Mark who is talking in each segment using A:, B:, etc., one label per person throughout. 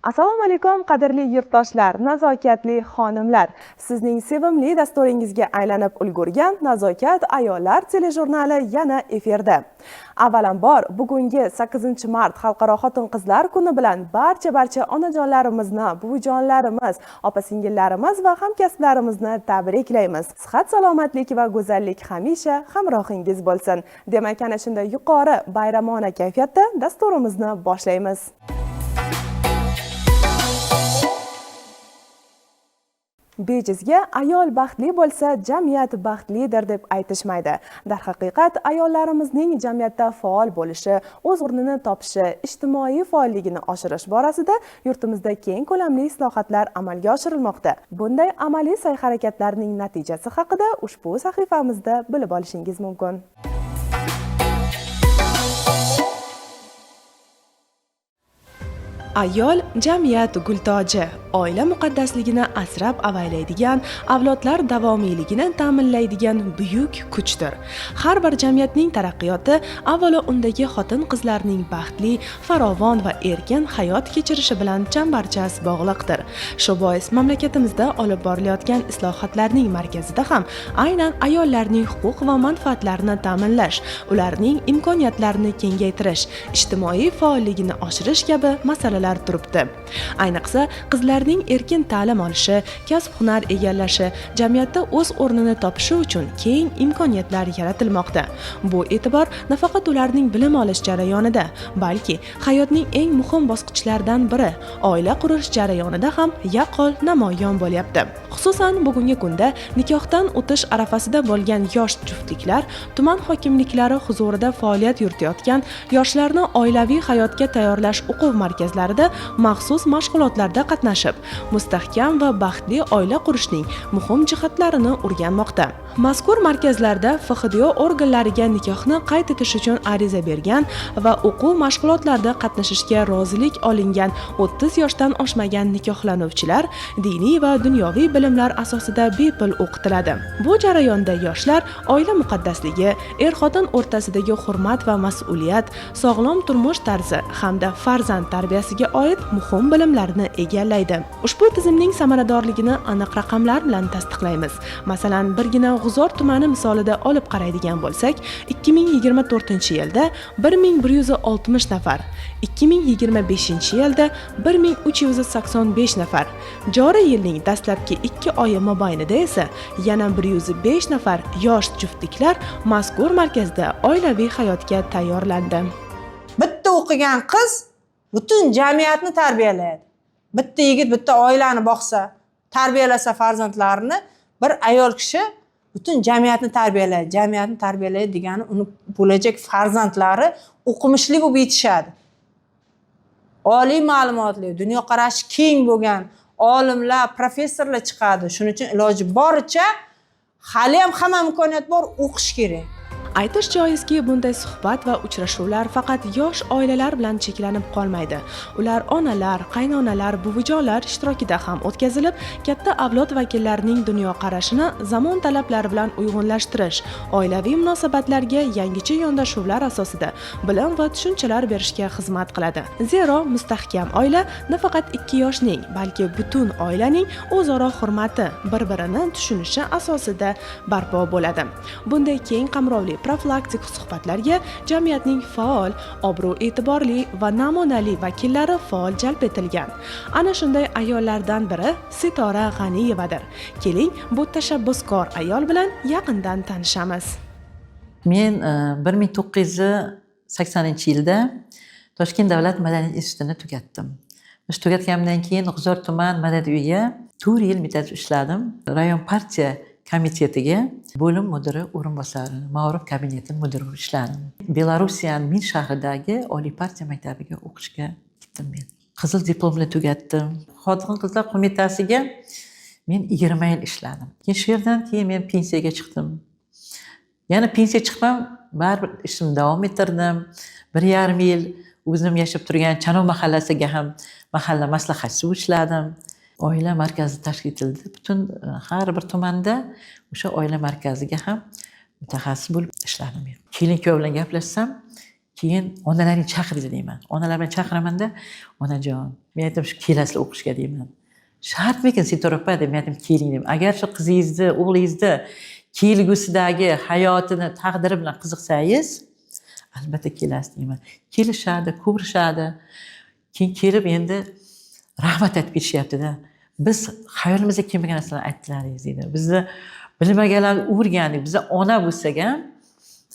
A: Assalomu alaykum, qadrli yurtdoshlar, nazokatli xonimlar. Sizning sevimli dasturingizga aylanib ulgurgan Nazokat ayollar telejurnali yana efirda. Avvalambor, bugungi 8-mart Xalqaro xotin-qizlar kuni bilan barcha onajonlarimizni, buvijonlarimiz, opa-singillarimiz va hamkasblarimizni tabriklaymiz. Sihat, salomatlik va go'zallik hamisha hamrohingiz bo'lsin. Demak, ana shunday yuqori bayramona kayfiyatda dasturimizni boshlaymiz. Bejizga ayol baxtli bo'lsa, jamiyat baxtlidir deb aytishmaydi. Darhaqiqat, ayollarimizning jamiyatda faol bo'lishi, o'z o'rnini topishi, ijtimoiy faolligini oshirish borasida yurtimizda keng ko'lamli islohotlar amalga oshirilmoqda. Bunday amaliy sa'y-harakatlarning natijasi haqida ushbu sahifamizda bilib olishingiz mumkin. Ayol jamiyat gultoji, oila muqaddasligini asrab avaylaydigan, avlodlar davomiyligini ta'minlaydigan buyuk kuchdir. Har bir jamiyatning taraqqiyoti avvalo undagi xotin-qizlarning baxtli, farovon va erkin hayot kechirishi bilan chambarchas bog'liqdir. Shu bois mamlakatimizda olib borilayotgan islohotlarning markazida ham aynan ayollarning huquq va manfaatlarini ta'minlash, ularning imkoniyatlarini kengaytirish, ijtimoiy faolligini oshirish kabi masalalar turibdi. Ayniqsa, qizlarning erkin ta'lim olishi, kasb-hunar egallashi, jamiyatda o'z o'rnini topishi uchun keng imkoniyatlar yaratilmoqda. Bu e'tibor nafaqat ularning bilim olish jarayonida, balki hayotning eng muhim bosqichlaridan biri oila qurish jarayonida ham yaqqol namoyon bo'lyapti. Xususan, bugungi kunda nikohdan o'tish arafasida bo'lgan yosh juftliklar tuman hokimliklari huzurida faoliyat yuritayotgan yoshlarni oilaviy hayotga tayyorlash o'quv markazlarida maxsus mashg'ulotlarda qatnashib, mustahkam va baxtli oila qurishning muhim jihatlarini o'rganmoqda. Mazkur markazlarda FHDO organlariga nikohni qayd etish uchun ariza bergan va o'quv mashg'ulotlarida qatnashishga rozilik olingan 30 yoshdan oshmagan nikohlanuvchilar diniy va dunyoviy bilimlar asosida bepul o'qitiladi. Bu jarayonda yoshlar oila muqaddasligi, er-xotin o'rtasidagi hurmat va mas'uliyat, sog'lom turmush tarzi hamda farzand tarbiyasiga oid muhim bilimlarni egallaydi. Ushbu tizimning samaradorligini aniq raqamlar bilan tasdiqlaymiz. Masalan, birgina G'uzor tumani misolida olib qaraydigan bo'lsak, 2024-yilda 1160 nafar, 2025-yilda 1385 nafar, joriy yilning dastlabki 2 oyi mobaynida esa yana 105 nafar yosh juftliklar mazkur markazda oilaviy hayotga tayyorlandi.
B: Bitta o'qigan qiz butun jamiyatni tarbiyalaydi. Bitta yigit bitta oilani boqsa, tarbiyalasa farzandlarini, bir ayol kishi butun jamiyatni tarbiyalaydi. Jamiyatni tarbiyalaydi degani uni bo'lajak farzandlari o'qimishli bo'lib yetishadi. Oliy ma'lumotli, dunyoqarashi keng bo'lgan olimlar, professorlar chiqadi. Shuning uchun iloji boricha hali ham hamma imkoniyat bor, o'qish kerak.
A: Aytish joizki, bunday suhbat va uchrashuvlar faqat yosh oilalar bilan cheklanib qolmaydi. Ular onalar, qaynonalar, buvijonlar ishtirokida ham o'tkazilib, katta avlod vakillarining dunyoqarashini zamon talablari bilan uyg'unlashtirish, oilaviy munosabatlarga yangicha yondashuvlar asosida bilim va tushunchalar berishga xizmat qiladi. Zero mustahkam oila nafaqat ikki yoshning, balki butun oilaning o'zaro hurmati, bir-birini tushunishi asosida barpo bo'ladi. Bunday keng qamrovli profilaktik suhbatlarga jamiyatning faol, obro'-e'tiborli va namunali vakillari faol jalb etilgan. Ana shunday ayollardan biri Sitora G'aniyevadir. Keling, bu tashabbuskor ayol bilan yaqindan tanishamiz.
C: Men 1980-yilda Toshkent davlat madaniyat institutini tugatdim. Shu tugatganimdan keyin G'uzor tuman madaniyat uyiga 4 yil metodist ishladim. Rayon partiya komitetiga bo'lim mudiri o'rinbosari, maorif kabineti mudiri bo'lib ishladim. Belarusiyani Minsk shahridagi oliy partiya maktabiga o'qishga ketdim men. Qizil diplom bilan tugatdim. Xotin-qizlar qo'mitasiga men 20 yil ishladim. Keyin shu yerdan keyin men pensiyaga chiqdim. Yana pensiya chiqib ham baribir ishimni davom ettirdim. 1,5 yil o'zim yashab turgan Chanoq mahallasiga ham mahalla maslahatchisi bo'lib ishladim. Oila markazi tashkil etildi. Butun har bir tumanda o'sha oila markaziga ham mutaxassis bo'lib ishladim. Kelin kuyov bilan gaplashsam, keyin onalaringni chaqirdi deyman. Onalar bilan chaqiramanda, onajon, men aytaman, shu kelasizlar o'qishga deyman. Shartmikin Sitora opa deb men aytaman, keling deyman. Agar shu qizingizni, o'g'lingizni kelgusidagi hayotini, taqdiri bilan qiziqsangiz, albatta kelasiz deyman. Kelishadi, ko'rishadi. Keyin kelib endi rahmat aytib ketishyapti-da. Biz xayolimizga kelmagan narsalarni aytdilaringiz deydi. Bizni bilmaganlarni o'rgandik. Biza ona bo'lsak ham,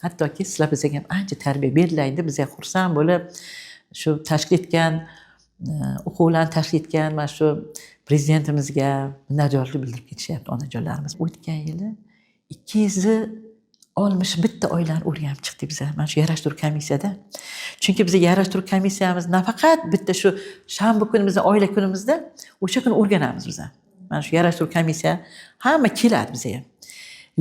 C: hattoki sizlar bizga ham ancha tarbiya berdilar. Bizga xursand bo'lib shu tashkil etgan, o'quvlarni tashkil etgan mana shu prezidentimizga minnatdorlik bildirib ketishyapti onajonlarimiz. O'tgan yili 261 oilani o'rganib chiqdik biz mana shu yarashtiruv komissiyada. Chunki biz yarashtiruv komissiyamiz nafaqat bitta shu shanba kunimizda, oila kunimizda o'sha kuni o'rganamiz biz. Mana shu yarashtiruv komissiya hamma keladi bizga.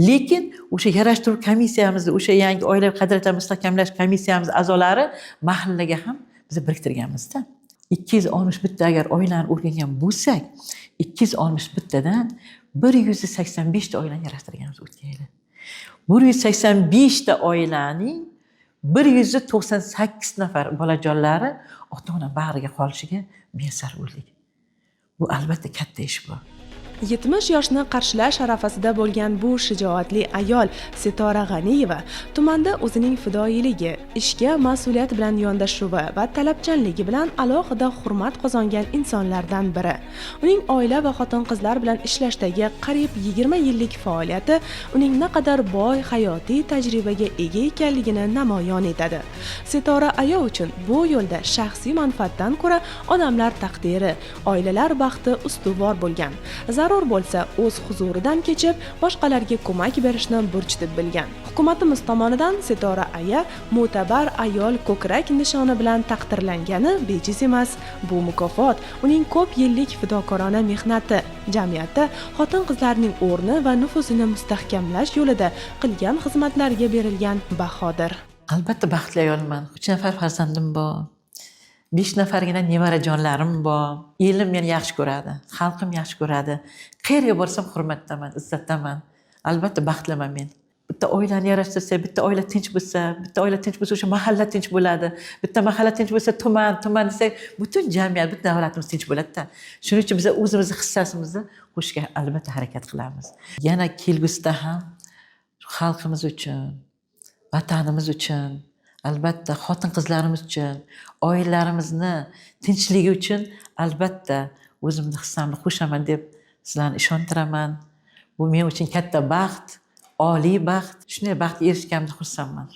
C: Lekin o'sha yarashtiruv komissiyamizda, o'sha yangi oila qadriyatlarini mustahkamlash komissiyamiz a'zolari mahallaga ham biz biriktirganmizda. 261 agar oilani o'rgangan bo'lsak, 261tadan 185 ta oilani yarashtirganmiz o'tgan yili. 185 ta oilaning 198 nafar bolajonlari ota-ona bag'riga qolishiga muyassar bo'ldik. Bu albatta katta ish bu.
A: 70 yoshni qarshilash arafasida bo'lgan bu shijoatli ayol Sitora G'aniyeva tumanda o'zining fidoyiligi, ishga mas'uliyat bilan yondashuvi va talabchanligi bilan alohida hurmat qozongan insonlardan biri. Uning oila va xotin-qizlar bilan ishlashdagi qariyb 20 yillik faoliyati uning naqadar boy hayotiy tajribaga ega ekanligini namoyon etadi. Sitora aya uchun bu yo'lda shaxsiy manfaatdan ko'ra odamlar taqdiri, oilalar baxti ustuvor bo'lgan. Zarur bo'lsa, o'z huzuridan kechib, boshqalarga ko'mak berishni burch deb bilgan. Hukumatimiz tomonidan Sitora aya mo'tabar ayol ko'krak nishoni bilan taqdirlangani bejiz emas. Bu mukofot uning ko'p yillik fidokorona mehnati, jamiyatda xotin-qizlarning o'rni va nufuzini mustahkamlash yo'lida qilgan xizmatlariga berilgan bahodir.
C: Albatta baxtli ayolman. 3 nafar farzandim bor. 5 nafargina nevarajonlarim bor. Elim meni yaxshi ko'radi, xalqim yaxshi ko'radi. Qayerga borsam hurmatdaman, izzatdaman. Albatta baxtliman men. Bitta oilani yarashtirsa, bitta oila tinch bo'lsa, bitta oila tinch bo'lsa, o'sha mahalla tinch bo'ladi. Bitta mahalla tinch bo'lsa, tuman, tuman desak, butun jamiyat, butun davlatimiz tinch bo'ladi-da. Shuning uchun biz o'zimizni hissasimizni qo'shishga albatta harakat qilamiz. Yana kelgusida ham xalqimiz uchun, vatanimiz uchun, albatta xotin-qizlarimiz uchun, oilalarimizni tinchligi uchun albatta o'zimni hissamni qo'shaman deb sizlarni ishontiraman. Bu men uchun katta baxt, oliy baxt. Shunday baxtga erishganimdan xursandman.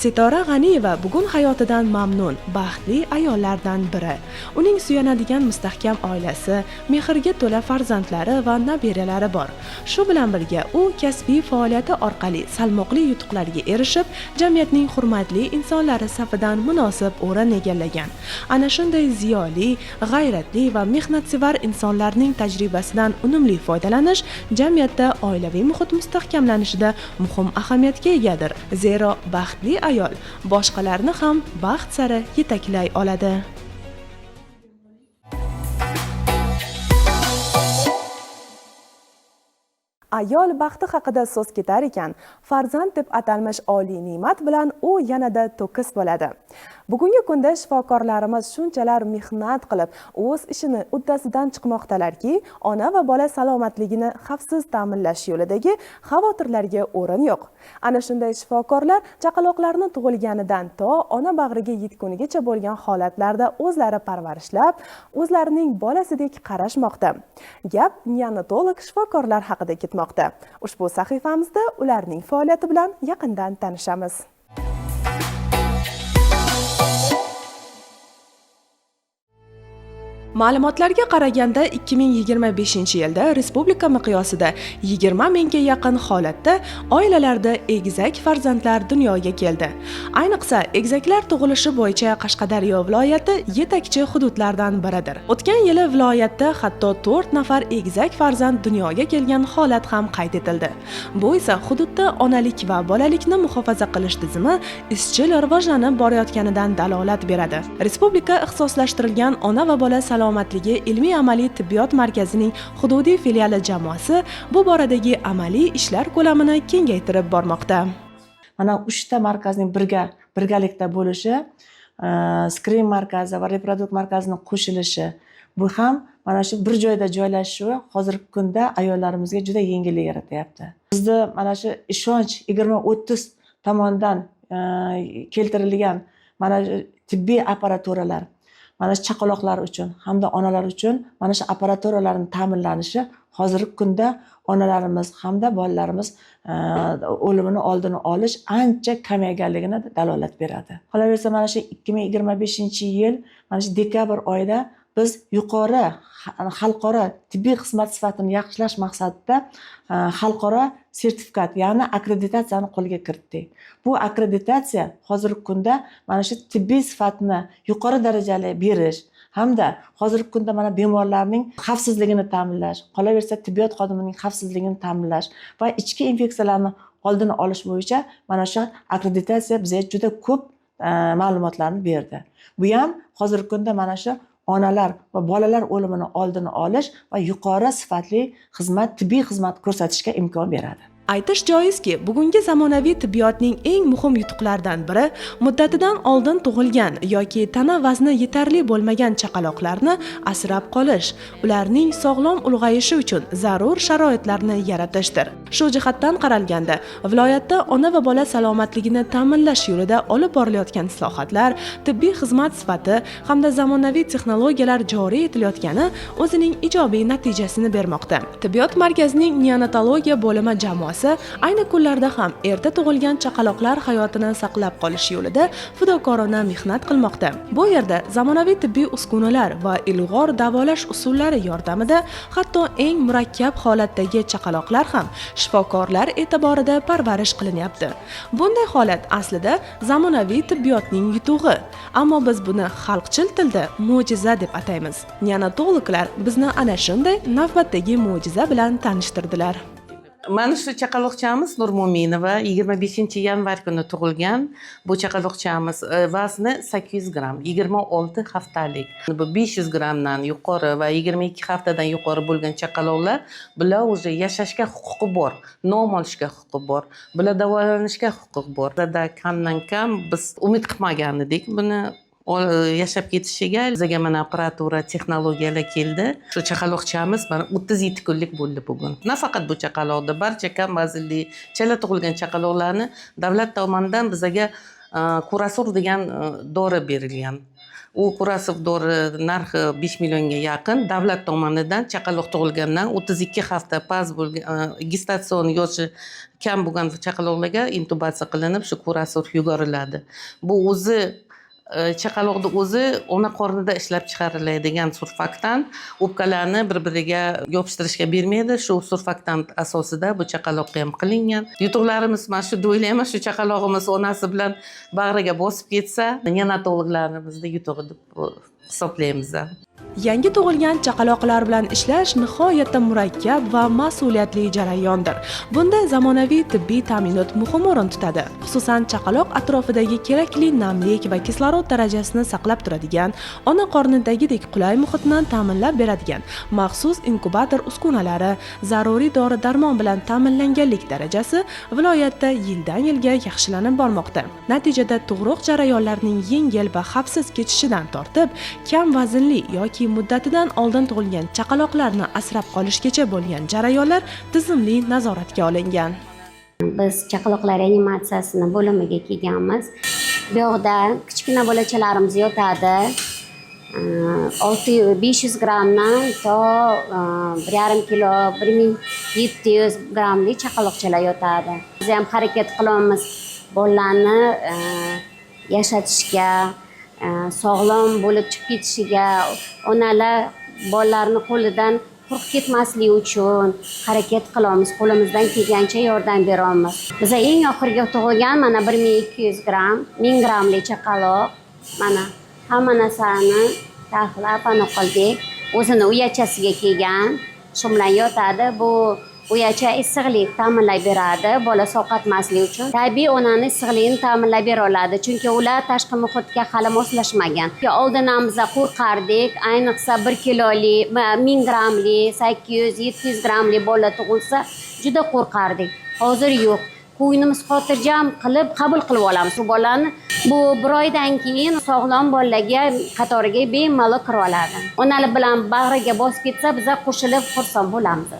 A: Sitora G'aniyeva bugun hayotidan mamnun, baxtli ayollardan biri. Uning suyanadigan mustahkam oilasi, mehrga to'la farzandlari va nabiralari bor. Shu bilan birga u kasbiy faoliyati orqali salmoqli yutuqlarga erishib, jamiyatning hurmatli insonlari safidan munosib o'rin egallagan. Ana shunday ziyoli, g'ayratli va mehnatsevar insonlarning tajribasidan unumli foydalanish jamiyatda oilaviy muhit mustahkamlanishida muhim ahamiyatga egadir. Zero baxtli ayol boshqalarni ham baxt sari yetaklay oladi. Ayol baxti haqida so'z ketar ekan, farzand deb atalmish oliy ne'mat bilan u yanada to'kis bo'ladi. Bugungi kunda shifokorlarimiz shunchalar mehnat qilib, o'z ishini uddasidan chiqmoqdalarki, ona va bola salomatligini xavfsiz ta'minlash yo'lidagi xavotirlarga o'rin yo'q. Ana shunday shifokorlar chaqaloqlarni tug'ilganidan to ona bag'riga yetgunigacha bo'lgan holatlarda o'zlari parvarishlab, o'zlarining bolasidek qarashmoqda. Gap neonatolog shifokorlar haqida ketmoqda. Ushbu sahifamizda ularning faoliyati bilan yaqindan tanishamiz. Ma'lumotlarga qaraganda, 2025-yilda respublika miqyosida 20 mingga yaqin holatda oilalarda egizak farzandlar dunyoga keldi. Ayniqsa, egizaklar tug'ilishi bo'yicha Qashqadaryo viloyati yetakchi hududlardan biridir. O'tgan yili viloyatda hatto 4 nafar egizak farzand dunyoga kelgan holat ham qayd etildi. Bu esa hududda onalik va bolalikni muhofaza qilish tizimi izchil rivojlanib borayotganidan dalolat beradi. Respublika ixtisoslashtirilgan ona va bola salomatligi ilmiy-amaliy tibbiyot markazining hududiy filiali jamoasi bu boradagi amaliy ishlar ko'lamini kengaytirib bormoqda.
D: Mana uchta markazning birgalikda bo'lishi, skrining markazi va reproduktiv markazini qo'shilishi, bu ham mana shu bir joyda joylashuvi hozirgi kunda ayollarimizga juda yengillik yaratyapti. Bizni mana shu Ishonch 2030 tomonidan keltirilgan mana shu tibbiy apparaturalar mana shu chaqaloqlar uchun hamda onalar uchun, mana shu apparaturalarni ta'minlanishi hozirgi kunda onalarimiz hamda bolalarimiz o'limini oldini olish ancha kamayganligini dalolat beradi. Qolaversa, mana shu 2025-yil mana shu dekabr oyida biz yuqori xalqaro tibbiy xizmat sifatini yaxshilash maqsadida xalqaro sertifikat, ya'ni akkreditatsiyani qo'lga kiritdik. Bu akkreditatsiya hozirgi kunda mana shu tibbiy sifatni yuqori darajali berish hamda hozirgi kunda mana bemorlarning xavfsizligini ta'minlash, qolaversa, tibbiyot xodimining xavfsizligini ta'minlash va ichki infeksiyalarni oldini olish bo'yicha mana shu akkreditatsiya bizga juda ko'p ma'lumotlarni berdi. Bu ham hozirgi kunda mana shu onalar va bolalar o'limini oldini olish va yuqori sifatli xizmat, tibbiy xizmat ko'rsatishga imkon beradi.
A: Aytish joizki, bugungi zamonaviy tibbiyotning eng muhim yutuqlaridan biri muddatidan oldin tug'ilgan yoki tana vazni yetarli bo'lmagan chaqaloqlarni asrab qolish, ularning sog'lom ulg'ayishi uchun zarur sharoitlarni yaratishdir. Shu jihatdan qaralganda, viloyatda ona va bola salomatligini ta'minlash yo'lida olib borilayotgan islohotlar, tibbiy xizmat sifati hamda zamonaviy texnologiyalar joriy etilayotgani o'zining ijobiy natijasini bermoqda. Tibbiyot markazining neonatologiya bo'limi jamoasi ayni kunlarda ham erta tug'ilgan chaqaloqlar hayotini saqlab qolish yo'lida fidokorona mehnat qilmoqda. Bu yerda zamonaviy tibbiy uskunalar va ilg'or davolash usullari yordamida hatto eng murakkab holatdagi chaqaloqlar ham shifokorlar e'tiborida parvarish qilinyapti. Bunday holat aslida zamonaviy tibbiyotning yutug'i, ammo biz buni xalqchil tilda mo'jiza deb ataymiz. Neonatologlar bizni ana shunday navbatdagi mo'jiza bilan tanishtirdilar.
E: Mana shu chaqaloqchamiz Nurmo'minova, 25 yanvar kuni tug'ilgan. Bu chaqaloqchamiz vazni 800 gramm, 26 haftalik. Bu 500 grammdan yuqori va 22 haftadan yuqori bo'lgan chaqaloqlar, bular уже yashashga huquqi bor, nom olishga huquqi bor, bular davolanishga huquqi bor. Bizada kamdan kam, biz umid qilmagan edik buni yashab ketishiga. Bizga mana apparatura, texnologiyalar keldi. Shu chaqaloqchamiz mana 37 kunlik bo'ldi bugun. Nafaqat bu chaqaloqda, barcha kam vaznli, chala tug'ilgan chaqaloqlarni davlat tomonidan bizaga Kurasur degan dori berilgan. U Kurasur dori narxi 5 millionga yaqin. Davlat tomonidan chaqaloq tug'ilgandan 32 hafta past bo'lgan, gestatsion yoshi kam bo'lgan chaqaloqlarga intubatsiya qilinib, shu Kurasur yuboriladi. Bu o'zi chaqaloqni o'zi ona qornida ishlab chiqariladigan surfaktant o'pkalarni bir biriga yopishtirishga bermaydi. Shu surfaktant asosida bu chaqaloqqa ham qilingan. Yutuqlarimiz mana shu deb o'ylayman. Shu chaqalog'imiz onasi bilan bag'riga bosib ketsa, neonatologlarimizni yutug'i deb hisoblaymiz.
A: Yangi tug'ilgan chaqaloqlar bilan ishlash nihoyatda murakkab va mas'uliyatli jarayondir. Bunda zamonaviy tibbiy ta'minot muhim o'rin tutadi. Xususan, chaqaloq atrofidagi kerakli namlik va kislorod darajasini saqlab turadigan, ona qornidagidek qulay muhitni ta'minlab beradigan maxsus inkubator uskunalari, zaruriy dori-darmon bilan ta'minlanganlik darajasi viloyatda yildan yilga yaxshilanib bormoqda. Natijada tug'ruq jarayonlarining yengil va xavfsiz kechishidan tortib, kam vaznli yoki muddatidan oldin tug'ilgan chaqaloqlarni asrab qolishgacha bo'lgan jarayonlar tizimli nazoratga olingan.
F: Biz chaqaloqlar reanimatsiyasini bo'limiga kelganmiz. Bu yoqda kichkina bolachalarimiz yotadi. 600, 500 grammdan to 1,5 kilo, 1700 grammli chaqaloqchalar yotadi. Biz ham harakat qilamiz bolalarni yashatishga. sog'lom bo'lib chiqib ketishiga, onalar bolalarini qo'lidan qo'rqib ketmasligi uchun harakat qilamiz, qo'limizdan kelgancha yordam beramiz. Biza eng oxirgi tug'ilgan mana 1200 gramm, 1000 grammli chaqaloq, mana hamma narsani taxlab ana qildik. O'zini uyachasiga kelgan, shu bilan yotadi. Bu uyacha issiqlik ta'minlab beradi, bola sovqotmasligi uchun. Tabiiy onani issiqligini ta'minlab bera oladi, chunki ular tashqi muhitga hali moslashmagan. Oldin ham biza qo'rqardik, ayniqsa 1 kiloli, 1000 grammli, 800, 700 grammli bola tug'ilsa juda qo'rqardik. Hozir yo'q. Ko'nglimiz xotirjam qilib qabul qilib olamiz bu bolani. Bu bir oydan keyin sog'lom bolalarga qatoriga bemalol kira oladi. Onalik bilan bag'riga bosib ketsa, biza qo'shilib xursand bo'lamiz.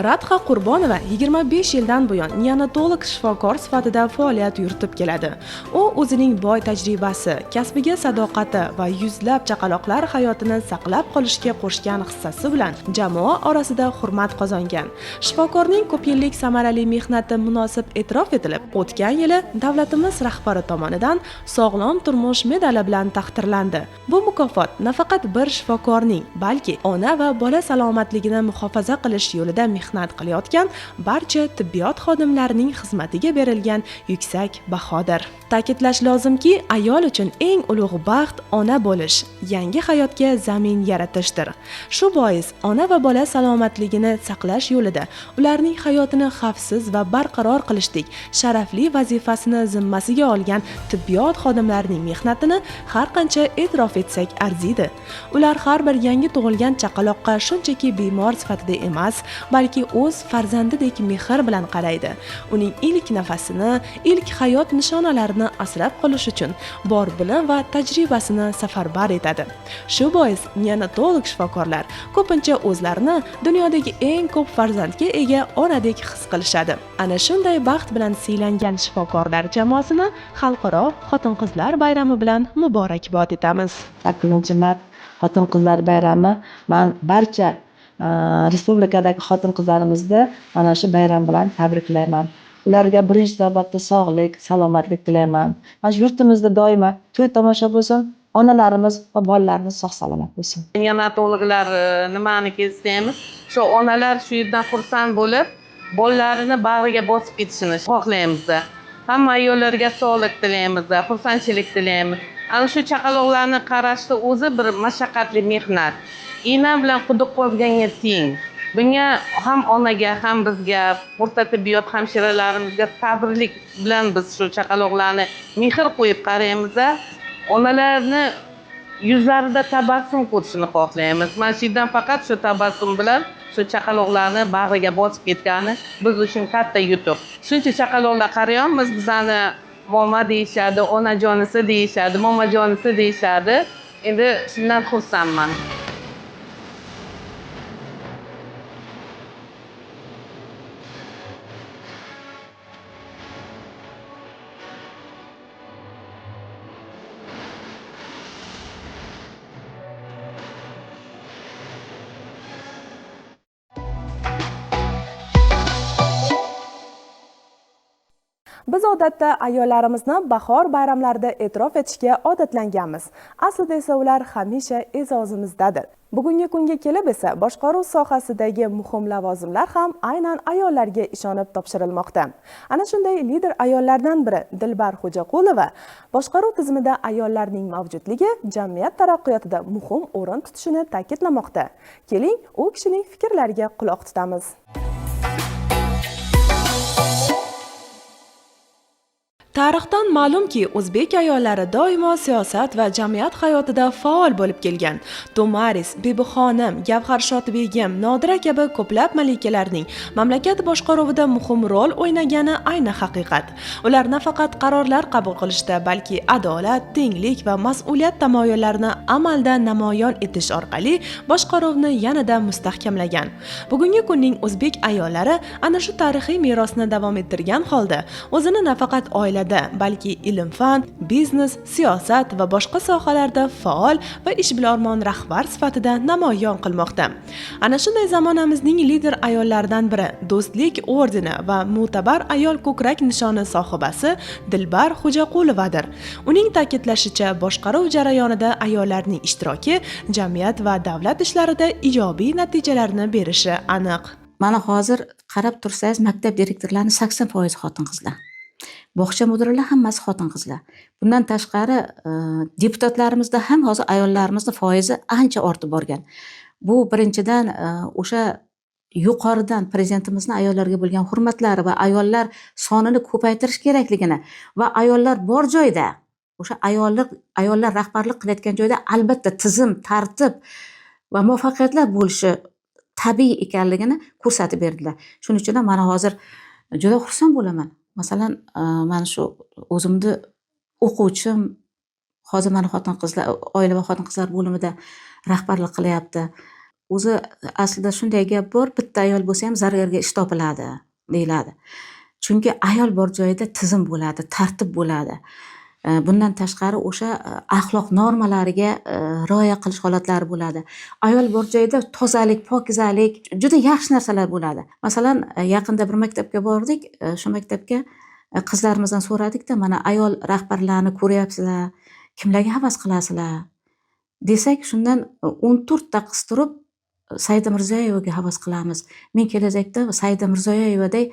A: Radha Qurbonova 25 yildan buyon neonatolog shifokor sifatida faoliyat yuritib keladi. U o'zining boy tajribasi, kasbiga sadoqati va yuzlab chaqaloqlar hayotini saqlab qolishga qo'shgan hissasi bilan jamoa orasida hurmat qozongan. Shifokorning ko'p yillik samarali mehnati munosib e'tirof etilib, o'tgan yili davlatimiz rahbari tomonidan sog'lom turmush medali bilan taqdirlandi. Bu mukofot nafaqat bir shifokorning, balki ona va bola salomatligini muhofaza qilish yo'lida mehnat qilayotgan barcha tibbiyot xodimlarining xizmatiga berilgan yuksak bahodir. Ta'kidlash lozimki, ayol uchun eng ulug' baxt ona bo'lish, yangi hayotga zamin yaratishdir. Shu bois ona va bola salomatligini saqlash yo'lida ularning hayotini xavfsiz va barqaror qilishdek sharafli vazifasini zimmasiga olgan tibbiyot xodimlarining mehnatini har qancha e'tirof etsak arziydi. Ular har bir yangi tug'ilgan chaqaloqqa shunchaki bemor sifatida emas, balki o'z farzandidek mehr bilan qaraydi. Uning ilk nafasini, ilk hayot nishonalarini asrab qolish uchun bor bilim va tajribasini safarbar etadi. Shu bois neonatolog shifokorlar ko'pincha o'zlarini dunyodagi eng ko'p farzandga ega onadek his qilishadi. Ana shunday baxt bilan siylangan shifokorlar jamoasini Xalqaro xotin-qizlar bayrami bilan muborakbod etamiz.
D: 8 mart xotin-qizlar bayrami. Man barcha respublikadagi xotin-qizlarimizni mana shu bayram bilan tabriklayman. Ularga birinchi navbatda sog'lik, salomatlik tilayman. Mana shu yurtimizda doimo to'y tomosha bo'lsin, onalarimiz va bolalarimiz sog' salomat bo'lsin.
E: Neonatologlar nimaniki istaymiz, shu onalar shu yerdan xursand bo'lib, bolalarini bag'riga bosib ketishini xohlaymiz. Hamma ayollarga sog'lik tilaymiz, xursandchilik tilaymiz. Ana shu chaqaloqlarni qarashni o'zi bir mashaqqatli mehnat, igna bilan quduq qazganga teng. Bunga ham onaga, ham bizga, o'rta tibbiyot hamshiralarimizga sabrlik bilan biz shu chaqaloqlarni mehr qo'yib qaraymiz. Onalarni yuzlarida tabassum ko'rishini xohlaymiz. Mana shu yerdan faqat shu tabassum bilan shu chaqaloqlarni bag'riga bosib ketgani biz uchun katta yutuq. Shuncha chaqaloqlar qarayapmiz, bizani momo deyishadi, onajonisi deyishadi, momajonisi deyishadi. Endi shundan xursandman.
A: Biz odatda ayollarimizni bahor bayramlarida e'tirof etishga odatlanganmiz. Aslida esa ular hamisha e'zozimizdadir. Bugungi kunga kelib esa boshqaruv sohasidagi muhim lavozimlar ham aynan ayollarga ishonib topshirilmoqda. Ana shunday lider ayollardan biri Dilbar Xo'jaqulova boshqaruv tizimida ayollarning mavjudligi jamiyat taraqqiyotida muhim o'rin tutishini ta'kidlamoqda. Keling, u kishining fikrlariga quloq tutamiz. Tarixdan ma'lumki, o'zbek ayollari doimo siyosat va jamiyat hayotida faol bo'lib kelgan. Tomaris, Bibixonim, Gavharshod begim, Nodira kabi ko'plab malikalarning mamlakat boshqaruvida muhim rol o'ynagani ayni haqiqat. Ular nafaqat qarorlar qabul qilishda, balki adolat, tenglik va mas'uliyat tamoyillarini amalda namoyon etish orqali boshqaruvni yanada mustahkamlagan. Bugungi kunning o'zbek ayollari ana shu tarixiy merosni davom ettirgan holda o'zini nafaqat oilaviy oilada, balki ilm-fan, biznes, siyosat va boshqa sohalarda faol va ishbilarmon rahbar sifatida namoyon qilmoqda. Ana shunday zamonamizning lider ayollaridan biri, Do'stlik ordeni va mo'tabar ayol ko'krak nishoni sohibasi Dilbar Xo'jaqulovadir. Uning ta'kidlashicha, boshqaruv jarayonida ayollarning ishtiroki jamiyat va davlat ishlarida ijobiy natijalarni berishi aniq.
G: Mana hozir qarab tursangiz, maktab direktorlarini 80% xotin qizlar, bog'cha mudirlari hammasi xotin qizlar. Bundan tashqari, deputatlarimizda ham hozir ayollarimizni foizi ancha ortib borgan. Bu birinchidan, o'sha yuqoridan prezidentimizni ayollarga bo'lgan hurmatlari va ayollar sonini ko'paytirish kerakligini va ayollar bor joyda, o'sha ayollar rahbarlik qilayotgan joyda albatta tizim, tartib va muvaffaqiyatlar bo'lishi tabiiy ekanligini ko'rsatib berdilar. Shuning uchun ham mana hozir juda xursand bo'laman. Masalan, mana shu o'zimni o'quvchim hozir mana xotin qizlar, oila va xotin qizlar bo'limida rahbarlik qilyapti. O'zi aslida shunday gap bor: bitta ayol bo'lsa ham zargarga ish topiladi, deyiladi. Chunki ayol bor joyda tizim bo'ladi, tartib bo'ladi. Bundan tashqari, o'sha axloq normalariga rioya qilish holatlari bo'ladi. Ayol bor joyda tozalik, pokizalik, juda yaxshi narsalar bo'ladi. Masalan, yaqinda bir maktabga bordik. Shu maktabga qizlarimizdan so'radikda, mana ayol rahbarlarni ko'ryapsizlar, kimlarga havas qilasizlar, desak, shundan 14 ta qiz turib, Saida Mirziyoyevaga havas qilamiz, men kelajakda Saida Mirziyoyevaday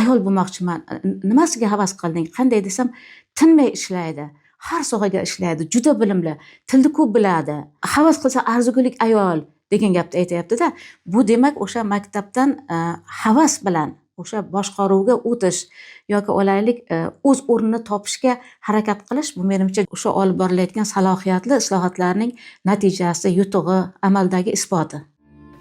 G: ayol bo'lmoqchiman. Nimasiga havas qilding, qanday, desam, tinmay ishlaydi, har sohaga ishlaydi, juda bilimli, tilni ko'p biladi, havas qilsa arzigulik ayol, degan gapni aytyaptida. Bu demak, o'sha maktabdan havas bilan o'sha boshqaruvga o'tish yoki olaylik, o'z o'rnini topishga harakat qilish, bu menimcha o'sha olib borilayotgan salohiyatli islohotlarning natijasi, yutug'i, amaldagi isboti.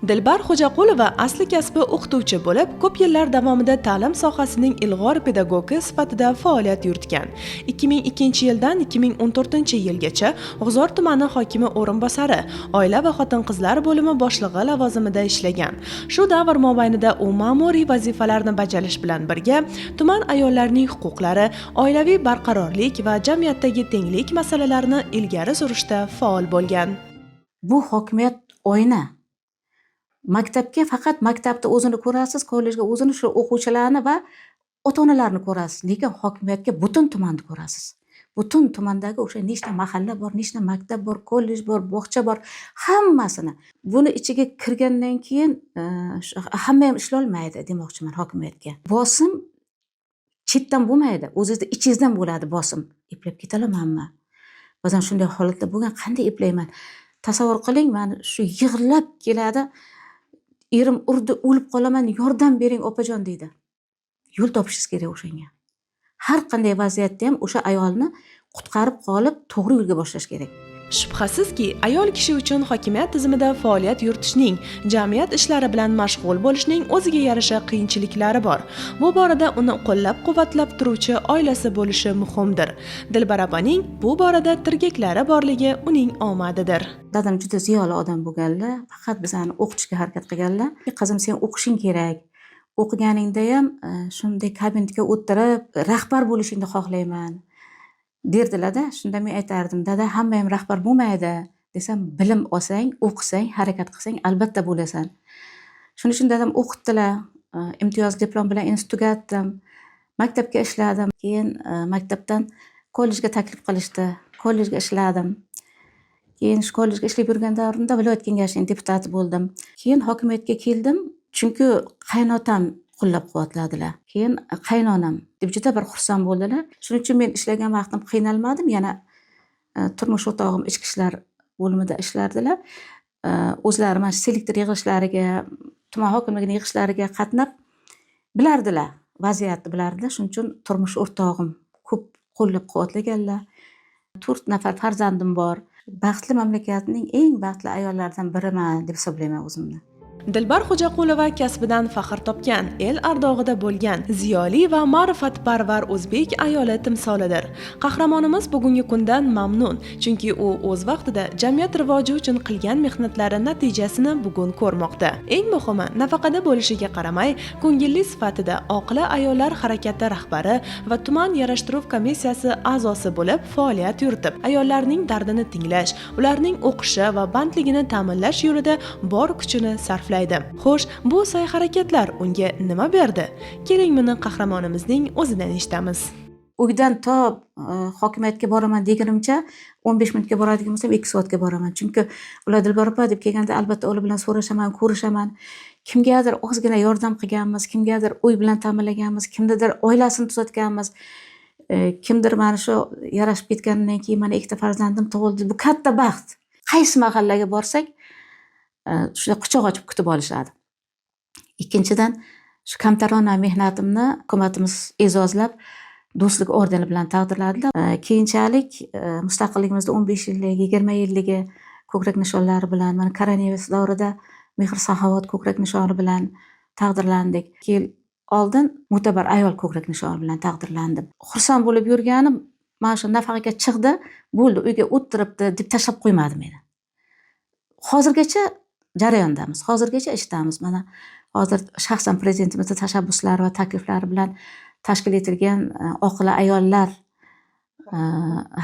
A: Dilbar Xo'jaqulova asli kasbi o'qituvchi bo'lib, ko'p yillar davomida ta'lim sohasining ilg'or pedagogi sifatida faoliyat yuritgan. 2002-yildan 2014-yilgacha G'uzor tumani hokimi o'rinbosari, oila va xotin-qizlar bo'limi boshlig'i lavozimida ishlagan. Shu davr mobaynida u ma'muriy vazifalarni bajarish bilan birga tuman ayollarining huquqlari, oilaviy barqarorlik va jamiyatdagi tenglik masalalarini ilgari surishda faol bo'lgan.
G: Bu hokimiyat oyna. Maktabga faqat maktabni o'zini ko'rasiz, kollejga o'zini, shu o'quvchilarni va ota onalarni ko'rasiz, lekin hokimiyatga butun tumanni ko'rasiz. Butun tumandagi o'sha nechta mahalla bor, nechta maktab bor, kollej bor, bog'cha bor, hammasini. Buni ichiga kirgandan keyin hamma ham ishlolmaydi, demoqchiman. Hokimiyatga bosim chetdan bo'lmaydi, o'zizni ichingizdan bo'ladi bosim. Eplab ketolamanmi? Ba'zan shunday holatlar bo'lgan, qanday eplayman? Tasavvur qiling, mani shu yig'lab keladi, erim urdi, o'lib qolaman, yordam bering, opajon, deydi. Yo'l topishingiz kerak o'shanga. Har qanday vaziyatda ham o'sha ayolni qutqarib qolib, to'g'ri yo'lga boshlash kerak.
A: Shubhasizki, ayol kishi uchun hokimiyat tizimida faoliyat yuritishning, jamiyat ishlari bilan mashg'ul bo'lishning o'ziga yarasha qiyinchiliklari bor. Bu borada uni qo'llab-quvvatlab turuvchi oilasi bo'lishi muhimdir. Dilbar opaning bu borada tirgaklari borligi uning omadidir.
G: Dadam juda ziyoli odam bo'lganlar, faqat bizani o'qitishga harakat qilganlar. Qizim, sen o'qishing kerak, o'qiganingda ham shunday kabinetga o'tirib rahbar bo'lishingni xohlayman, derdilarda. Shunda men aytardim, dada, hamma ham rahbar bo'lmaydi, desam, bilim olsang, o'qisang, harakat qilsang, albatta bo'lasan. Shuning uchun dadam o'qitdilar. Imtiyoz diplom bilan institut tugatdim, maktabga ishladim, keyin maktabdan kollejga taklif qilishdi, kollejga ishladim. Keyin shu kollejga ishlab yurgan davrimda viloyat kengashining deputati bo'ldim. Keyin hokimiyatga keldim, chunki qaynotam qo'llab quvvatladilar, keyin qaynonam deb juda bir xursand bo'ldilar. Shuning uchun men ishlagan vaqtim qiynalmadim. Yana turmush o'rtog'im ichki ishlar bo'limida ishlardilar. O'zlari mana shu selektor yig'ilishlariga, tuman hokimligini yig'ilishlariga qatnab bilardilar, vaziyatni bilardilar. Shuning uchun turmush o'rtog'im ko'p qo'llab quvvatlaganlar. To'rt nafar farzandim bor. Baxtli mamlakatning eng baxtli ayollaridan biriman deb hisoblayman o'zimni.
A: Dilbar Xo'jaqulova kasbidan faxr topgan, el ardog'ida bo'lgan, ziyoli va ma'rifatparvar o'zbek ayoli timsolidir. Qahramonimiz bugungi kundan mamnun, chunki u o'z vaqtida jamiyat rivoji uchun qilgan mehnatlari natijasini bugun ko'rmoqda. Eng muhimi, nafaqada bo'lishiga qaramay, ko'ngilli sifatida Oqila ayollar harakati rahbari va tuman yarashtiruv komissiyasi a'zosi bo'lib faoliyat yuritib, ayollarning dardini tinglash, ularning o'qishi va bandligini ta'minlash yo'lida bor kuchini sarflaydi. Xo'sh, bu sa'y-harakatlar unga nima berdi? Keling, buni qahramonimizning o'zidan eshitamiz.
G: Uydan to hokimiyatga boraman degunimcha 15 minutga boradigan bo'lsam 2 soatga boraman. Chunki ular Dilbar opa deb kelganda albatta ular bilan so'rashaman, ko'rishaman. Kimgadir ozgina yordam qilganmiz, kimgadir uy bilan ta'minlaganmiz, kimnidir oilasini tuzatganmiz. Kimdir mana shu yarashib ketganidan keyin mana ikkita farzandim tug'ildi. Bu katta baxt. Qaysi mahallaga borsak, shunday quchoq ochib kutib olishadi. Ikkinchidan, shu kamtarona mehnatimni hukumatimiz e'zozlab Do'stlik ordeni bilan taqdirladilar. Keyinchalik mustaqilligimizda 15 yillik, 20 yilligi ko'krak nishonlari bilan, mana koronavirus davrida mehr saxovat ko'krak nishoni bilan taqdirlandik. 2 yil oldin mo'tabar ayol ko'krak nishoni bilan taqdirlandim. Xursand bo'lib yurganim, mana shu nafaqaga chiqdi, bo'ldi, uyga o'tiribdi deb tashlab qo'ymadi meni. Hozirgacha jarayondamiz, hozirgacha ishdamiz. Mana hozir shaxsan prezidentimizning tashabbuslari va takliflari bilan tashkil etilgan Oqila ayollar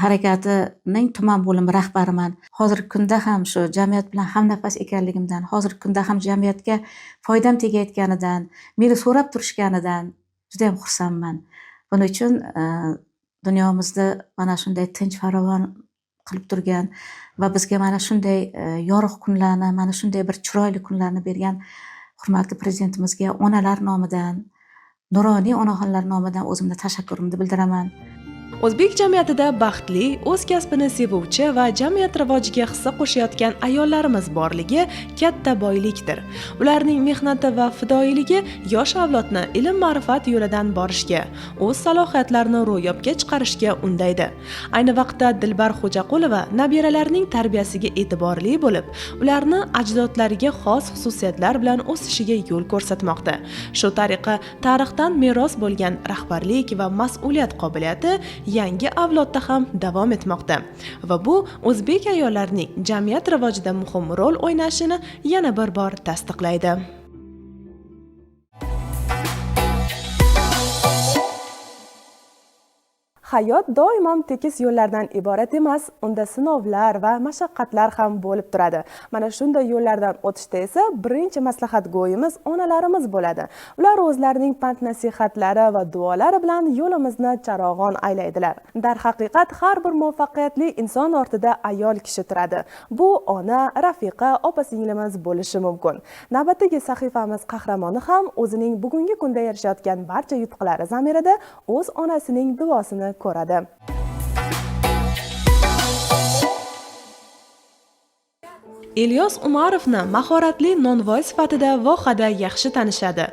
G: harakatining tuman bo'limi rahbariman. Hozirgi kunda ham shu jamiyat bilan hamnafas ekanligimdan, hozirgi kunda ham jamiyatga foydam tegayotganidan, meni so'rab turishganidan juda ham xursandman. Buning uchun dunyomizda mana shunday tinch, farovon qilib turgan va bizga mana shunday yorug' kunlarni, mana shunday bir chiroyli kunlarni bergan hurmatli prezidentimizga onalar nomidan, nuroniy onaxonlar nomidan o'zimni tashakkurimni bildiraman.
A: O'zbek jamiyatida baxtli, o'z kasbini sevuvchi va jamiyat rivojiga hissa qo'shayotgan ayollarimiz borligi katta boylikdir. Ularning mehnati va fidoyiligi yosh avlodni ilm-ma'rifat yo'lidan borishga, o'z salohiyatlarini ro'yobga chiqarishga undaydi. Ayni vaqtda Dilbar Xo'jaqulova nabiralarining tarbiyasiga e'tiborli bo'lib, ularni ajdodlariga xos xususiyatlar bilan o'sishiga yo'l ko'rsatmoqda. Shu tariqa tarixdan meros bo'lgan rahbarlik va mas'uliyat qobiliyati yangi avlodda ham davom etmoqda va bu o'zbek ayollarining jamiyat rivojida muhim rol o'ynashini yana bir bor tasdiqlaydi. Hayot doimo tekis yo'llardan iborat emas, unda sinovlar va mashaqqatlar ham bo'lib turadi. Mana shunday yo'llardan o'tishda esa birinchi maslahatgo'yimiz onalarimiz bo'ladi. Ular o'zlarining pand-nasihatlari va duolari bilan yo'limizni charog'on aylaydilar. Darhaqiqat har bir muvaffaqiyatli inson ortida ayol kishi turadi. Bu ona, rafiqa, opa-singlimiz bo'lishi mumkin. Navbatdagi sahifamiz qahramoni ham o'zining bugungi kunda erishayotgan barcha yutuqlari zamirida o'z onasining duosini ko'radi. Ilyos Umarovni mahoratli nonvoy sifatida vohada yaxshi tanishadi.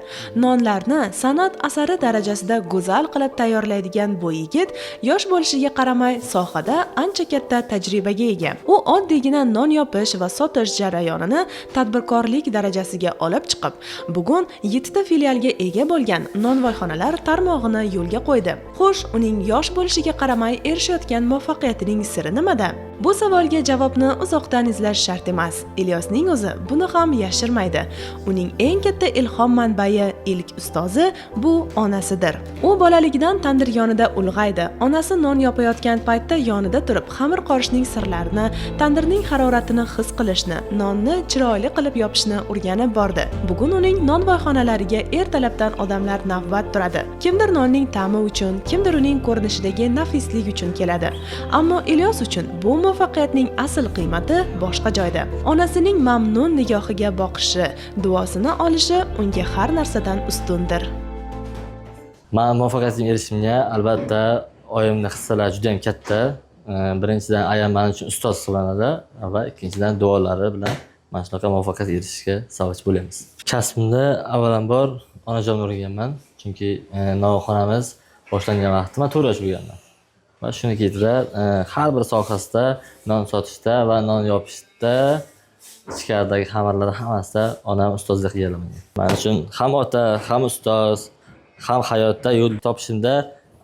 A: Nonlarni san'at asari darajasida go'zal qilib tayyorlaydigan bu yigit yosh bo'lishiga qaramay sohada ancha katta tajribaga ega. U oddiygina non yopish va sotish jarayonini tadbirkorlik darajasiga olib chiqib, bugun 7 ta filialga ega bo'lgan nonvoyxonalar tarmog'ini yo'lga qo'ydi. Xo'sh, uning yosh bo'lishiga qaramay erishayotgan muvaffaqiyatining siri nimada? Bu savolga javobni uzoqdan izlash shart emas. Ilyosning o'zi buni ham yashirmaydi. Uning eng katta ilhom manbai, ilk ustozi bu onasidir. U bolaligidan tandir yonida ulg'aydi. Onasi non yopayotgan paytda yonida turib, xamir qorishning sirlarini, tandirning haroratini his qilishni, nonni chiroyli qilib yopishni o'rganib bordi. Bugun uning nonvoyxonalariga ertalabdan odamlar navbat turadi. Kimdir nonning ta'mi uchun, kimdir uning ko'rinishidagi nafislik uchun keladi. Ammo Ilyos uchun bu muvaffaqiyatning asl qiymati boshqa joyda. Onasining mamnun nigohiga boqishi, duosini olishi unga har narsadan ustundir.
H: Men muvaffaqiyatimga erishishimga albatta oyimning hissalari juda ham katta. Birinchidan ayam men uchun ustoz hisoblanadi va ikkinchidan duolari bilan mana shunaqa muvaffaqiyatga erishishga sababchi bo'lyapmiz. Kasbimda avvalambor onajonimni o'rganman, chunki nonxonamiz boshlangan vaqtda men 4 yosh bo'lganman. Va shuni ketida har bir sohasida non sotishda va non yopishda Ichkaridagi xamirlar hammasida onam ustozlik qilganlar menga. Man uchun ham ota, ham ustoz, ham hayotda yo'l topishimda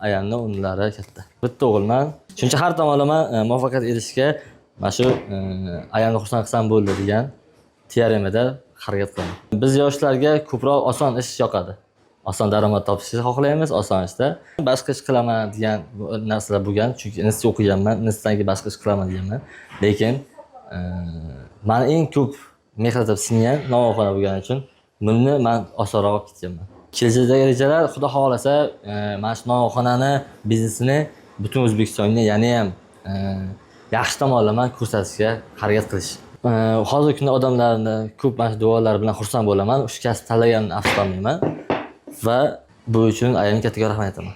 H: ayamni o'rinlari katta. Bitta o'g'ilman. Shuning uchun har tomonlama muvaffaqiyatga erishishga mana shu ayamni xursand qilsam bo'ldi degan teoremada harakat qilaman. Biz yoshlarga ko'proq oson ish yoqadi. Oson daromad topishni xohlaymiz, oson ishda. Boshqa ish qilaman degan narsalar bo'lgan, chunki institutda o'qiganman, institutdan keyin boshqa ish qilaman deganman. Lekin mani eng ko'p mehnat singgan novvoyxona bo'lgani uchun buni man osonroq olib ketganman. Kelajakdagi rejalar, Xudo xohlasa, mana shu novvoyxonani biznesini butun O'zbekistonga yana ham yaxshi tomonlama ko'rsatishga harakat qilish. Hozirgi kunda odamlarni ko'p mana shu duolar bilan xursand bo'laman. Shu kasb tanlaganimdan afsuslanmayman va bu uchun ayamga kattakon rahmat aytaman.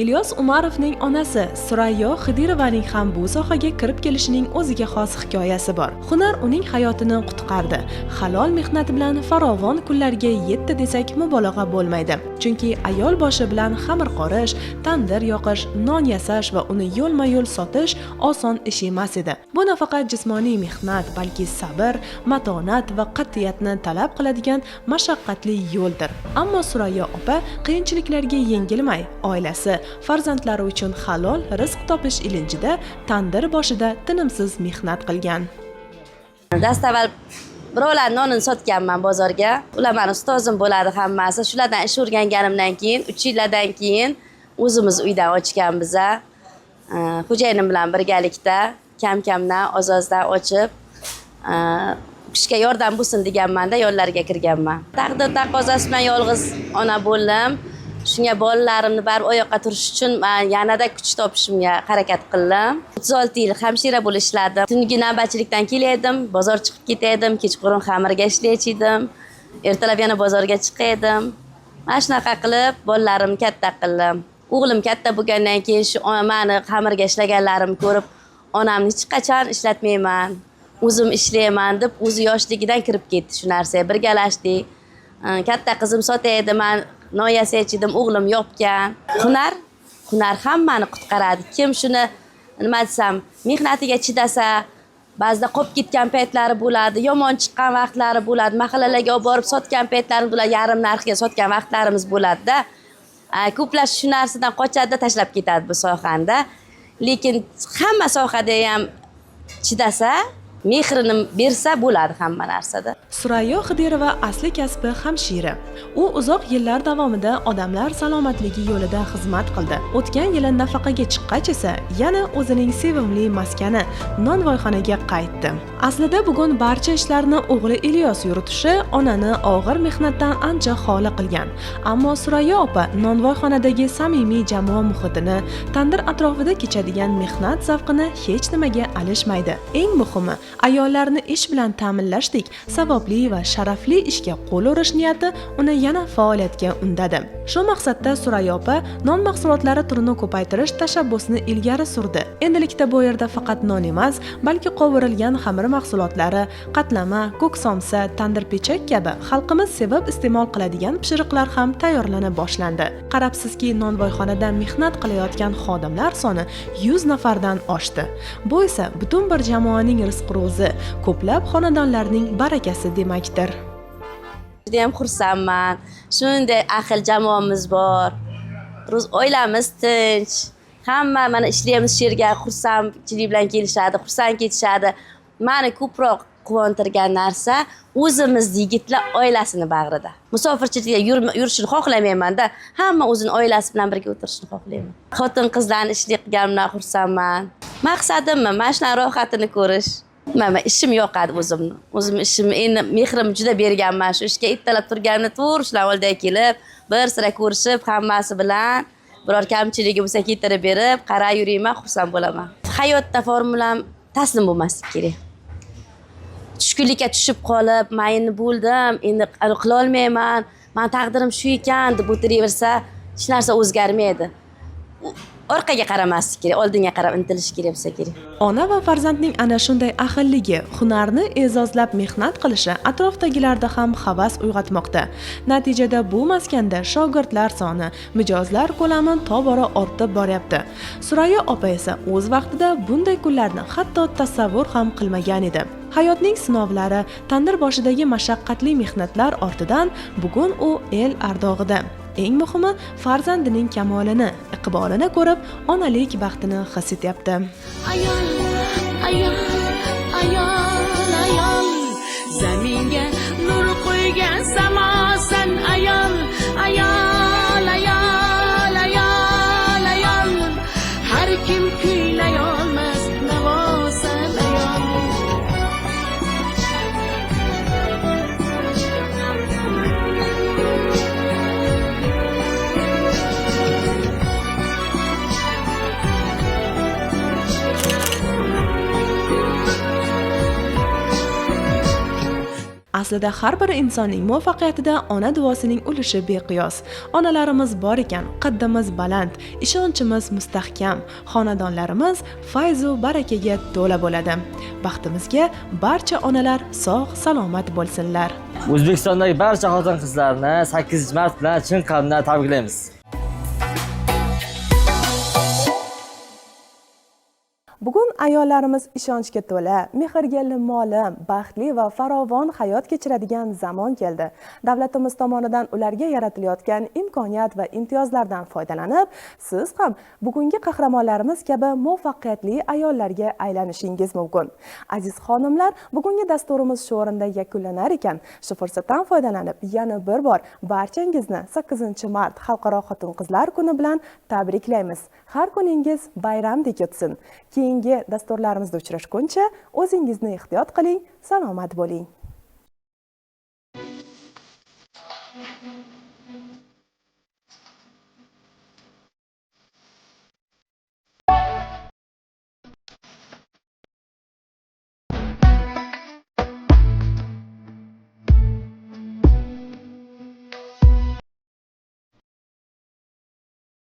A: Ilyos Umarovning onasi Surayyo Xidirovaning ham bu sohaga kirib kelishining o'ziga xos hikoyasi bor. Hunar uning hayotini qutqardi. Halol mehnati bilan farovon kunlarga yetdi desak mubolag'a bo'lmaydi. Chunki ayol boshi bilan xamir qorish, tandir yoqish, non yasash va uni yo'lma-yo'l sotish oson ish emas edi. Bu nafaqat jismoniy mehnat, balki sabr, matonat va qat'iyatni talab qiladigan mashaqqatli yo'ldir. Ammo Surayyo opa qiyinchiliklarga yengilmay, oilasi, farzandlari uchun halol rizq topish ilinjida tandir boshida tinimsiz mehnat qilgan.
I: Dastavval birovlar nonini sotganman bozorga. Ular mani ustozim bo'ladi hammasi. Shulardan ish o'rganganimdan keyin 3 yildan keyin o'zimiz uydan ochganmiz. Xo'jayinim bilan birgalikda kam-kamdan, oz-ozdan ochib, kishiga yordam bo'lsin deganmanda yo'llarga kirganman. Taqdir taqozosi bilan yolg'iz ona bo'ldim. Shunga bolalarimni baribir oyoqqa turish uchun men yanada kuch topishimga harakat qildim. 36 yil hamshira bo'lib ishladim. Tungi navbatchilikdan kelardim, bozor chiqib ketardim, kechqurun xamirga ishlaychi edim. Ertalab yana bozorga chiqardim. Mana shunaqa qilib bolalarimni katta qildim. O'g'lim katta bo'lgandan keyin shu mani xamirga ishlaganlarimni ko'rib, onamni hech qachon ishlatmayman, o'zim ishlayman deb o'zi yoshligidan kirib ketdi shu narsaga. Birgalashdik. Katta qizim sotaydi, man non yasaychi edim, o'g'lim yopgan. Hunar hammani qutqaradi. Kim shuni nima desam, mehnatiga chidasa, ba'zida qolib ketgan paytlari bo'ladi, yomon chiqqan vaqtlari bo'ladi, mahallalarga olib borib sotgan paytlarimiz bo'ladi, yarim narxga sotgan vaqtlarimiz bo'ladi-da. Ko'plar shu narsadan qochadi, tashlab ketadi bu sohani. Lekin hamma sohada ham chidasa, mehrini bersa bo'ladi hamma narsada.
A: Surayyo Xidirova asli kasbi hamshira. U uzoq yillar davomida odamlar salomatligi yo'lida xizmat qildi. O'tgan yili nafaqaga chiqqach esa yana o'zining sevimli maskani nonvoyxonaga qaytdi. Aslida bugun barcha ishlarni o'g'li Ilyos yuritishi onani og'ir mehnatdan ancha xoli qilgan. Ammo Surayyo opa nonvoyxonadagi samimiy jamoa muhitini, tandir atrofida kechadigan mehnat zavqini hech nimaga alishmaydi. Eng muhimi, ayollarni ish bilan ta'minlashdek savobli va sharafli ishga qo'l urish niyati uni yana faoliyatga undadi. Shu maqsadda Surayyo opa non mahsulotlari turini ko'paytirish tashabbusini ilgari surdi. Endilikda bu yerda faqat non emas, balki qovurilgan xamir mahsulotlari, qatlama, ko'k somsa, tandir pechak kabi xalqimiz sevib iste'mol qiladigan pishiriqlar ham tayyorlana boshlandi. Qarabsizki, nonvoyxonada mehnat qilayotgan xodimlar soni 100 nafardan oshdi. Bu esa butun bir jamoaning rizq ro'zi, ko'plab xonadonlarning barakasi demakdir.
I: Juda ham xursandman. Shunday ahil jamoamiz bor. Oilamiz tinch. Hamma mana ishlaymiz shu yerga xursandchilik bilan kelishadi, xursand ketishadi. Meni ko'proq quvontirgan narsa o'zimiz yigitlar oilasini bag'rida. Musofirchilikda yurishini xohlamayman-da, hamma o'zini oilasi bilan birga o'tirishini xohlayman. Xotin-qizlarni ishli qilganimdan xursandman. Maqsadimmi? Mana shularning rohatini ko'rish. Mana ishim yoqadi o'zimni. O'zim ishim endi mehrim juda berganman shu ishga. Ertalab turganimda to'g'ri shular oldiga kelib, bir sira ko'rishib hammasi bilan biror kamchiligi bo'lsa keltirib berib, qarab yurayman, xursand bo'laman. Hayotda formulam taslim bo'lmaslik kerak. Tushkunlikka tushib qolib, men endi bo'ldim, endi qila olmayman, men taqdirim shu ekan deb o'tiraversa, hech narsa o'zgarmaydi. Orqaga qaramaslik kerak, oldinga qarab intilish kerak bo'lsa kerak.
A: Ona va farzandning ana shunday ahilligi, hunarni e'zozlab mehnat qilishi atrofdagilarda ham havas uyg'otmoqda. Natijada bu maskanda shogirdlar soni, mijozlar ko'lami tobora ortib boryapti. Surayyo opa esa o'z vaqtida bunday kunlarni hatto tasavvur ham qilmagan edi. Hayotning sinovlari, tandir boshidagi mashaqqatli mehnatlar ortidan bugun u el ardog'ida. Eng muhimi, farzandining kamolini, iqbolini ko'rib, onalik baxtini his etyapti.
J: Ayol, ayol, ayol, ayol, zaminga nur qo'ygan samosan ayol, ayol, ayol, ayol, ayol, har kim kuylay olmas navosan ayol.
A: Aslida har bir insonning muvaffaqiyatida ona duosining ulushi beqiyos. Onalarimiz bor ekan, qaddimiz baland, ishonchimiz mustahkam, xonadonlarimiz fayzu barakaga to'la bo'ladi. Baxtimizga barcha onalar sog', salomat bo'lsinlar.
H: O'zbekistondagi barcha xotin-qizlarni 8 mart bilan chin qalbdan tabriklaymiz.
A: Bugun ayollarimiz ishonchga to'la, mehrga limmolim, baxtli va farovon hayot kechiradigan zamon keldi. Davlatimiz tomonidan ularga yaratilayotgan imkoniyat va imtiyozlardan foydalanib, siz ham bugungi qahramonlarimiz kabi muvaffaqiyatli ayollarga aylanishingiz mumkin. Aziz xonimlar, bugungi dasturimiz shu o'rinda yakunlanar ekan, shu fursatdan foydalanib yana bir bor barchangizni 8 mart Xalqaro xotin-qizlar kuni bilan tabriklaymiz. Har kuningiz bayramdek o'tsin. Keyingi dasturlarimizda uchrashguncha o'zingizni ehtiyot qiling, salomat bo'ling.